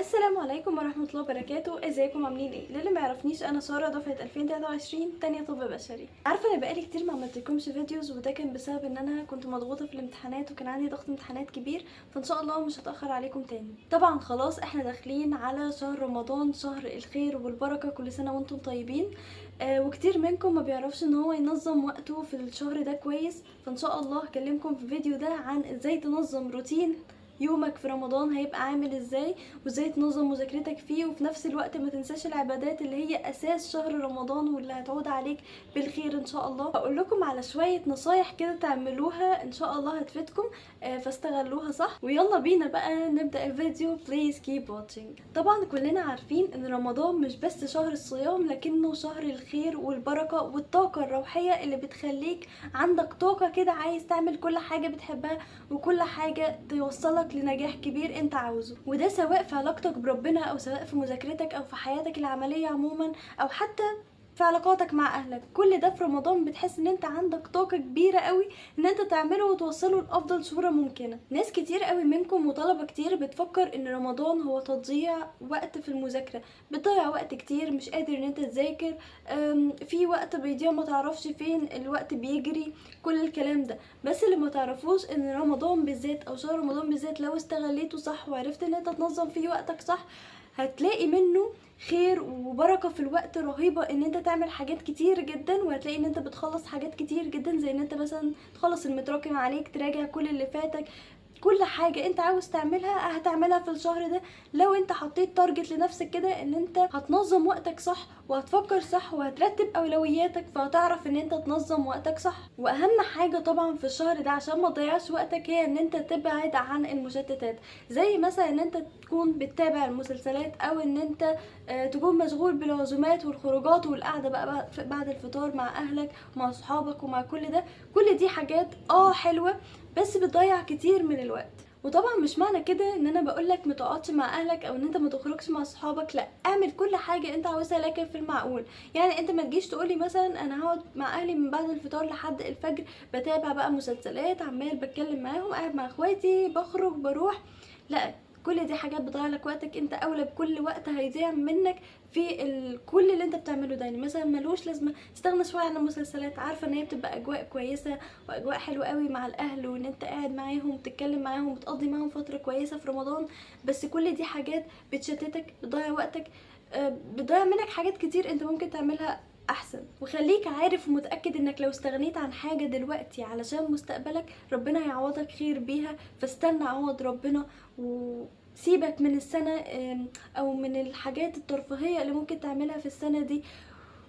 السلام عليكم ورحمة الله وبركاته. ازيكم عاملين ايه؟ للي ما يعرفنيش انا سارة دفعة 2023 تانية طب بشري. عارفة انا بقالي كتير ما عملتلكمش videos، وده كان بسبب ان انا كنت مضغوطة في الامتحانات وكان عندي ضغط امتحانات كبير، فان شاء الله مش هتأخر عليكم تاني. طبعا خلاص احنا داخلين على شهر رمضان، شهر الخير والبركة، كل سنة وانتم طيبين. وكتير منكم ما بيعرفش ان هو ينظم وقته في الشهر ده كويس، فان شاء الله هكلمكم في الفيديو ده عن ازاي تنظم روتين يومك في رمضان هيبقى عامل ازاي، وازاي تنظم مذاكرتك فيه، وفي نفس الوقت ما تنساش العبادات اللي هي اساس شهر رمضان واللي هتعود عليك بالخير ان شاء الله. هقول لكم على شوية نصايح كده تعملوها ان شاء الله هتفيدكم، فاستغلوها صح. ويلا بينا بقى نبدأ الفيديو، please keep watching. طبعا كلنا عارفين ان رمضان مش بس شهر الصيام، لكنه شهر الخير والبركة والطاقة الروحية اللي بتخليك عندك طاقة كده عايز تعمل كل حاجة بتحبها وكل حاجة توصلك لنجاح كبير انت عاوزه، وده سواء في علاقتك بربنا او سواء في مذاكرتك او في حياتك العملية عموما او حتى في علاقاتك مع اهلك. كل ده في رمضان بتحس ان انت عندك طاقة كبيرة قوي ان انت تعمله وتوصله لافضل صورة ممكنة. ناس كتير قوي منكم وطلبة كتير بتفكر ان رمضان هو تضييع وقت في المذاكرة، بتضيع وقت كتير، مش قادر ان انت تذاكر، في وقت بيضيع ما تعرفش فين الوقت بيجري، كل الكلام ده. بس اللي ما تعرفوش ان رمضان بالذات او شهر رمضان بالذات لو استغليته صح وعرفت ان انت تنظم فيه وقتك صح، هتلاقي منه خير وبركة في الوقت رهيبة، ان انت تعمل حاجات كتير جدا، وهتلاقي ان انت بتخلص حاجات كتير جدا، زي ان انت مثلا تخلص المتراكم عليك، تراجع كل اللي فاتك، كل حاجة انت عاوز تعملها هتعملها في الشهر ده. لو انت حطيت target لنفسك كده ان انت هتنظم وقتك صح وهتفكر صح وهترتب اولوياتك، فهتعرف ان انت تنظم وقتك صح. واهم حاجة طبعا في الشهر ده عشان ما تضيعش وقتك هي ان انت تبعد عن المشتتات، زي مثلا ان انت تكون بتتابع المسلسلات، او ان انت تكون مشغول بالعزومات والخروجات والقعدة بقى بعد الفطار مع اهلك ومع صحابك ومع كل ده. كل دي حاجات حلوة بس بتضيع كتير من الوقت. وطبعا مش معنى كده ان انا بقولك ما تقعدش مع اهلك او ان انت ما تخرجش مع صحابك، لا، اعمل كل حاجة انت عاوزها لكن في المعقول. يعني انت ما تجيش تقولي مثلا انا هقعد مع اهلي من بعد الفطار لحد الفجر بتابع بقى مسلسلات، عمال بتكلم معاهم، قاعد مع اخواتي، بخرج، بروح، لا، كل دي حاجات بتضيع لك وقتك. انت اولى بكل وقت هيضيع منك في كل اللي انت بتعمله ده. يعني مثلا ملوش لازمه استغنى شوية عن المسلسلات، عارفه ان هي بتبقى اجواء كويسة واجواء حلوة قوي مع الاهل، وان انت قاعد معاهم وبتتكلم معاهم وبتقضي معاهم فترة كويسة في رمضان، بس كل دي حاجات بتشتتك، بتضيع وقتك، بتضيع منك حاجات كتير انت ممكن تعملها احسن. وخليك عارف ومتاكد انك لو استغنيت عن حاجة دلوقتي علشان مستقبلك ربنا هيعوضك خير بيها، فاستنى عوض ربنا وسيبك من السنة، او من الحاجات الترفيهية اللي ممكن تعملها في السنة دي،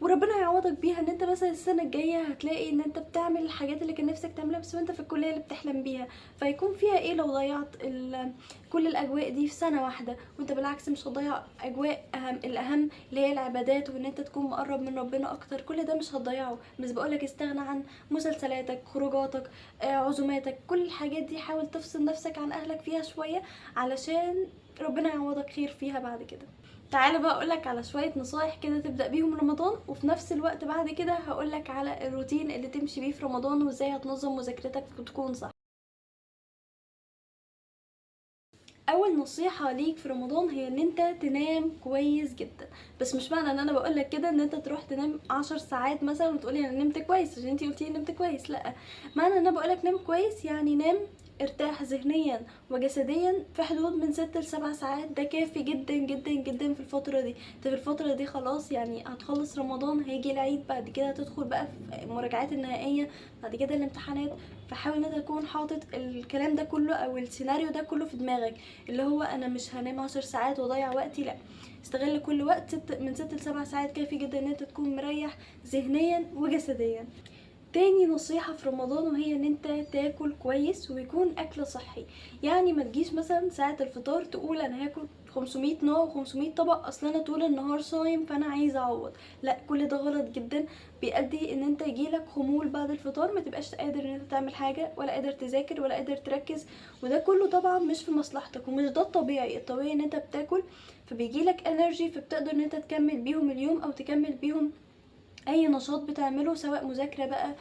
وربنا هيعوضك بيها. ان انت مثلا السنة الجاية هتلاقي ان انت بتعمل الحاجات اللي كان نفسك تعملها بس وانت في الكلية اللي بتحلم بيها، فيكون فيها ايه لو ضيعت كل الاجواء دي في سنة واحدة؟ وانت بالعكس مش هتضيع اجواء الاهم اللي هي العبادات وان انت تكون مقرب من ربنا اكتر، كل ده مش هتضيعه. بس بقولك استغنى عن مسلسلاتك، خروجاتك، عزوماتك، كل الحاجات دي حاول تفصل نفسك عن اهلك فيها شوية علشان ربنا يعوضك خير فيها بعد كده. تعالى بقى اقولك على شوية نصايح كده تبدأ بيهم رمضان، وفي نفس الوقت بعد كده هقولك على الروتين اللي تمشي بيه في رمضان وازاي هتنظم مذاكرتك وتكون صح. اول نصيحة ليك في رمضان هي ان انت تنام كويس جدا. بس مش معنى ان انا بقولك كده ان انت تروح تنام 10 ساعات مثلا وتقولي انا نمت كويس عشان انتي قلتي نمت كويس، لا، معنى ان انا بقولك نام كويس يعني نام ارتاح ذهنيا وجسديا في حدود من 6 ل7 ساعات، ده كافي جدا جدا جدا في الفترة دي. انت في الفترة دي خلاص هتخلص رمضان، هيجي العيد، بعد كده هتدخل بقى في المراجعات النهائية، بعد كده الامتحانات، فحاول ان انت تكون حاطط الكلام ده كله او السيناريو ده كله في دماغك، اللي هو انا مش هنام 10 ساعات واضيع وقتي، لا، استغل كل وقت من 6 ل7 ساعات كافي جدا ان انت تكون مريح ذهنيا وجسديا. تاني نصيحة في رمضان وهي ان انت تاكل كويس ويكون اكل صحي. يعني ما تجيش مثلا ساعة الفطار تقول انا هاكل 500 نوع وخمسمية طبق، اصل انا طول النهار صايم فانا عايزه اعوض، لا، كل ده غلط جدا، بيؤدي ان انت يجيلك خمول بعد الفطار، ما تبقاش قادر ان انت تعمل حاجة ولا قادر تذاكر ولا قادر تركز، وده كله طبعا مش في مصلحتك ومش ده الطبيعي. الطبيعي ان انت بتاكل فبيجيلك energy، فبتقدر ان انت تكمل بيهم اليوم او تكمل بيهم اي نشاط بتعمله، سواء مذاكرة بقى،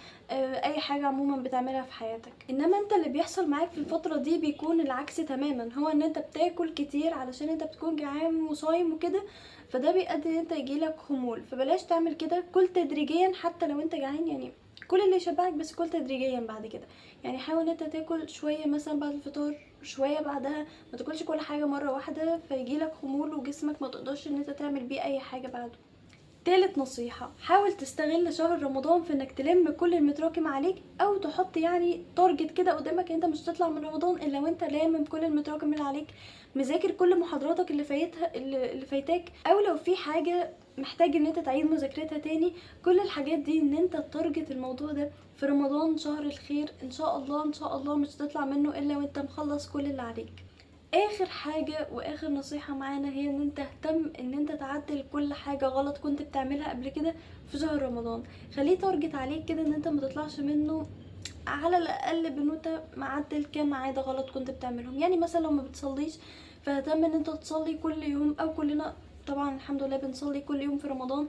اي حاجة عموما بتعملها في حياتك. انما انت اللي بيحصل معاك في الفترة دي بيكون العكس تماما، هو ان انت بتاكل كتير علشان انت بتكون جعان وصايم وكده، فده بيؤدي ان انت يجيلك خمول. فبلاش تعمل كده، كل تدريجيا حتى لو انت جعان، يعني كل اللي يشبعك بس كل تدريجيا بعد كده. يعني حاول ان انت تاكل شوية مثلا بعد الفطار، شوية بعدها، ما تاكلش كل حاجة مرة واحدة فيجيلك خمول وجسمك ما تقدرش ان انت تعمل بيه اي حاجة بعده. تالت نصيحة، حاول تستغل شهر رمضان في انك تلم كل المتراكم عليك، او تحط يعني target كده قدامك ان انت مش هتطلع من رمضان الا وانت لامم كل المتراكم اللي عليك، مذاكر كل محاضراتك اللي فايتاك، او لو في حاجة محتاج ان انت تعيد مذاكرتها تاني. كل الحاجات دي ان انت target الموضوع ده في رمضان شهر الخير، ان شاء الله ان شاء الله مش هتطلع منه الا وانت مخلص كل اللي عليك. اخر حاجة واخر نصيحة معانا هي ان انت اهتم ان انت تعدل كل حاجة غلط كنت بتعملها قبل كده في شهر رمضان. خليه target عليك كده ان انت ما تطلعش منه على الاقل بان انت معدل كام عادة غلط كنت بتعملهم. يعني مثلا لو ما بتصليش فاهتم ان انت تصلي كل يوم، او كلنا طبعا الحمد لله بنصلي كل يوم في رمضان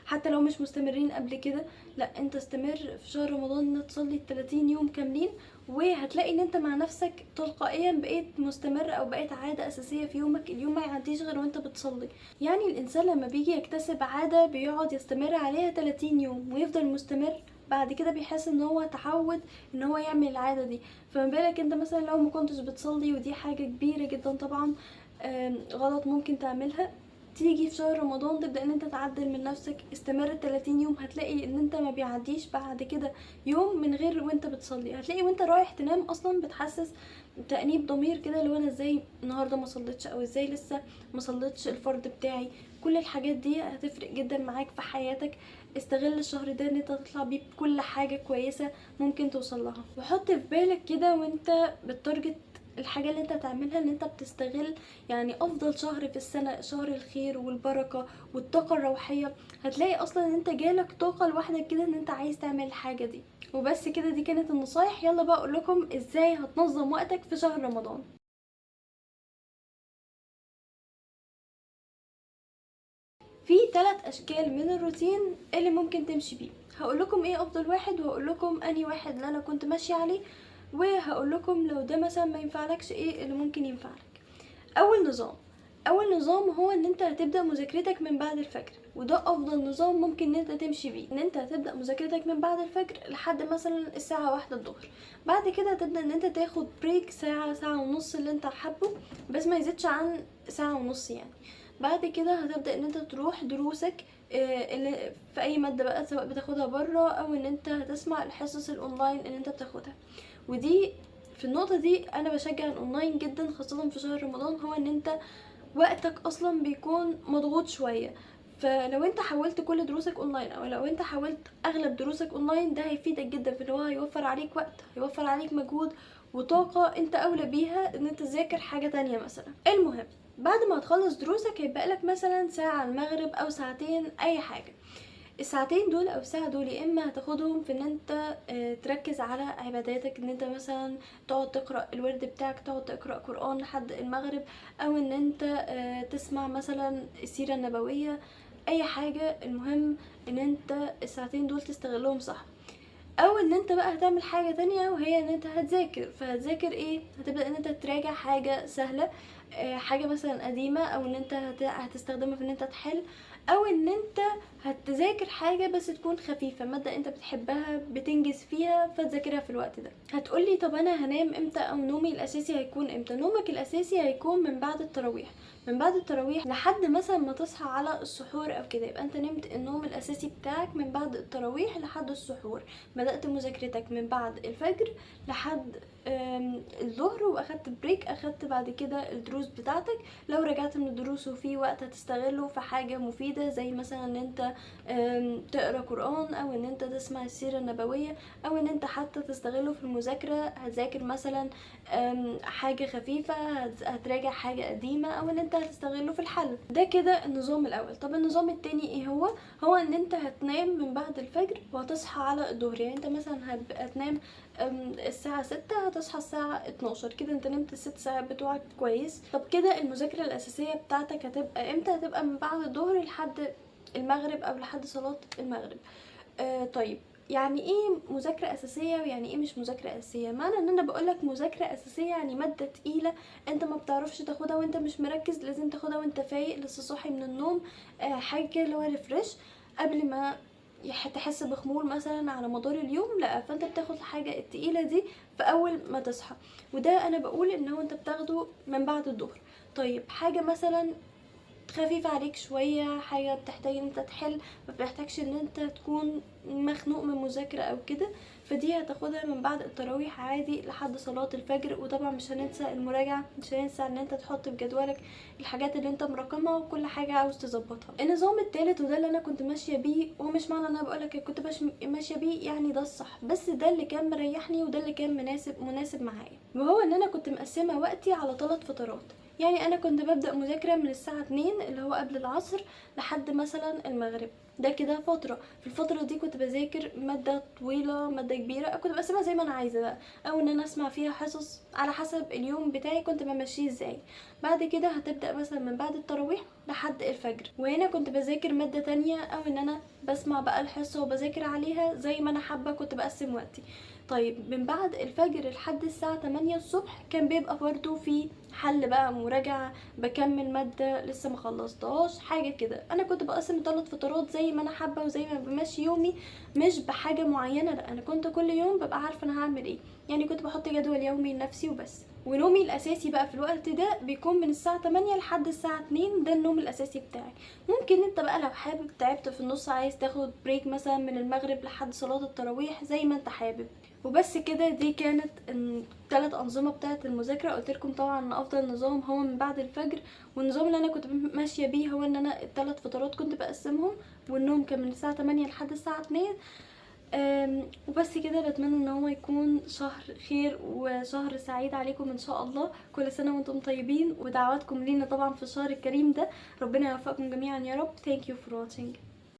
حتى لو مش مستمرين قبل كده. لا، انت استمر في شهر رمضان ان تصلي 30 يوم كاملين، وهتلاقي ان انت مع نفسك تلقائيا بقيت مستمر او بقيت عادة اساسية في يومك، اليوم ما يعديش غير وانت بتصلي. يعني الانسان لما بيجي يكتسب عادة بيقعد يستمر عليها 30 يوم ويفضل مستمر، بعد كده بيحس ان هو تعود ان هو يعمل العادة دي. فما بالك انت مثلا لو ما كنتش بتصلي، ودي حاجة كبيرة جدا طبعا، غلط ممكن تعملها، تيجي في شهر رمضان تبدأ ان انت تعدل من نفسك، استمر 30 يوم، هتلاقي ان انت ما بيعديش بعد كده يوم من غير وانت بتصلي. هتلاقي وانت رايح تنام اصلا بتحسس تأنيب ضمير كده، اللي هو انا ازاي النهارده ما صليتش، او ازاي لسه ما صليتش الفرض بتاعي. كل الحاجات دي هتفرق جدا معاك في حياتك. استغل الشهر ده ان انت تطلع بيه بكل حاجة كويسة ممكن توصل لها. وحط في بالك كده وانت بتارجت الحاجة اللي انت تعملها ان انت بتستغل يعني افضل شهر في السنة، شهر الخير والبركة والطاقة الروحية. هتلاقي اصلا ان انت جالك طاقة لوحدك كده ان انت عايز تعمل الحاجة دي. وبس كده، دي كانت النصايح. يلا بقى اقول لكم ازاي هتنظم وقتك في شهر رمضان. في 3 اشكال من الروتين اللي ممكن تمشي بيه. هقول لكم ايه افضل واحد، وهقول لكم انهي واحد اللي انا كنت ماشية عليه، وهقول لكم لو ده مثلا ما ينفعلكش ايه اللي ممكن ينفعلك. اول نظام هو ان انت هتبدا مذاكرتك من بعد الفجر، وده افضل نظام ممكن ان انت تمشي بيه. ان انت هتبدا مذاكرتك من بعد الفجر لحد مثلا الساعة 1 الظهر. بعد كده هتبدا ان انت تاخد break ساعة، ساعة ونص اللي انت حابة، بس ما يزيدش عن ساعة ونص يعني. بعد كده هتبدا ان انت تروح دروسك اللي في اي مادة بقى، سواء بتاخدها بره او ان انت هتسمع الحصص الاونلاين اللي انت بتاخدها. ودي في النقطة دي انا بشجع الاونلاين جدا، خاصة في شهر رمضان، هو ان انت وقتك اصلا بيكون مضغوط شوية، فلو انت حولت كل دروسك اونلاين او لو انت حولت اغلب دروسك اونلاين ده هيفيدك جدا في ان هو هيوفر عليك وقت، هيوفر عليك مجهود وطاقة انت اولى بيها ان انت تذاكر حاجة تانية مثلا. المهم بعد ما هتخلص دروسك هيبقى لك مثلا ساعة المغرب او ساعتين، اي حاجة. الساعتين دول او الساعة دول يا اما هتاخدهم في ان انت تركز على عباداتك، ان انت مثلا تقعد تقرا الورد بتاعك، تقعد تقرا قران لحد المغرب، او ان انت تسمع مثلا السيرة النبوية، اي حاجة. المهم ان انت الساعتين دول تستغلهم صح. او ان انت بقى هتعمل حاجة تانية، وهي ان انت هتذاكر. فهتذاكر ايه؟ هتبدا ان انت تراجع حاجة سهلة، حاجة مثلا قديمة، او ان انت هتستخدمها في ان انت تحل، او ان انت هتذاكر حاجة بس تكون خفيفة، مادة انت بتحبها بتنجز فيها فتذاكرها في الوقت ده. هتقولي طب انا هنام امتى، او نومي الاساسي هيكون امتى؟ نومك الاساسي هيكون من بعد التراويح، من بعد التراويح لحد مثلا ما تصحى على السحور او كده. يبقى انت نمت النوم الاساسي بتاعك من بعد التراويح لحد السحور، بدأت مذاكرتك من بعد الفجر لحد الظهر، واخدت break، اخدت بعد كده الدروس بتاعتك. لو رجعت من الدروس وفي وقت هتستغله في حاجة مفيدة، زي مثلا ان انت تقرأ قرآن، او ان انت تسمع السيرة النبوية، او ان انت حتى تستغله في المذاكرة، هتذاكر مثلا حاجة خفيفة، هتراجع حاجة قديمة، او ان انت هتستغله في الحل. ده كده النظام الاول. طب النظام التاني ايه هو؟ هو ان انت هتنام من بعد الفجر وهتصحى على الظهر. يعني انت مثلا هتنام الساعة 6، هتصحى الساعة 12، كده انت نمت ال6 ساعات بتوعك كويس. طب كده المذاكرة الأساسية بتاعتك هتبقى امتى؟ هتبقى من بعد الظهر لحد المغرب او لحد صلاة المغرب. طيب يعني ايه مذاكرة اساسية ويعني ايه مش مذاكرة اساسية؟ معنى ان انا بقولك مذاكرة اساسية يعني مادة تقيلة انت ما بتعرفش تاخدها وانت مش مركز، لازم تاخدها وانت فايق لسه صاحي من النوم، حاجة كده اللي هو refresh قبل ما تحس بخمول مثلا على مدار اليوم، لا فانت بتاخد الحاجة التقيلة دي في اول ما تصحى، وده انا بقول ان هو انت بتاخده من بعد الظهر. طيب حاجة مثلا خفيفة عليك شوية، حاجة بتحتاج ان انت تحل، ما بتحتاجش ان انت تكون مخنوق من مذاكرة او كده، فدي هتاخدها من بعد التراويح عادي لحد صلاة الفجر. وطبعا مش هننسى المراجعة، مش هننسى ان انت تحط في جدولك الحاجات اللي انت مراكمها وكل حاجة عاوز تظبطها. النظام التالت وده اللي انا كنت ماشية بيه، ومش معنى ان انا بقولك كنت ماشية بيه يعني ده الصح، بس ده اللي كان مريحني وده اللي كان مناسب معايا، وهو ان انا كنت مقسمة وقتي على 3 فترات. يعني انا كنت ببدأ مذاكرة من الساعة 2 اللي هو قبل العصر لحد مثلا المغرب، ده كده فترة. في الفترة دي كنت بذاكر مادة طويلة، مادة كبيرة، كنت بقسمها زي ما انا عايزة بقى، او ان انا اسمع فيها حصص على حسب اليوم بتاعي كنت بمشيه ازاي. بعد كده هتبدأ مثلا من بعد التراويح لحد الفجر، وهنا كنت بذاكر مادة تانية او ان انا بسمع بقى الحصة وبذاكر عليها زي ما انا حابة، كنت بقسم وقتي. طيب من بعد الفجر لحد الساعة 8 الصبح كان بيبقى برضو في حل بقى، مراجعة، بكمل مادة لسه ما خلصتهاش، حاجة كده. انا كنت بقسم 3 فترات زي ما انا حابة وزي ما بمشي يومي، مش بحاجة معينة، لا انا كنت كل يوم ببقى عارفة انا هعمل ايه، يعني كنت بحط جدول يومي لنفسي وبس. ونومي الاساسي بقى في الوقت ده بيكون من الساعة 8 لحد الساعة 2، ده النوم الاساسي بتاعي. ممكن انت بقى لو حابب تعبت في النص عايز تاخد break مثلا من المغرب لحد صلاة التراويح زي ما انت حابب. وبس كده، دي كانت الثلاث انظمة بتاعه المذاكرة. قلت لكم طبعا ان افضل نظام هو من بعد الفجر، والنظام اللي انا كنت ماشية بيه هو ان انا الثلاث فترات كنت بقسمهم، والنوم كان من الساعة 8 لحد الساعة 2. وبس كده. بتمنى ان هو يكون شهر خير وشهر سعيد عليكم ان شاء الله، كل سنة وانتم طيبين، ودعواتكم لينا طبعا في الشهر الكريم ده. ربنا يوفقكم جميعا يا رب. Thank you for watching.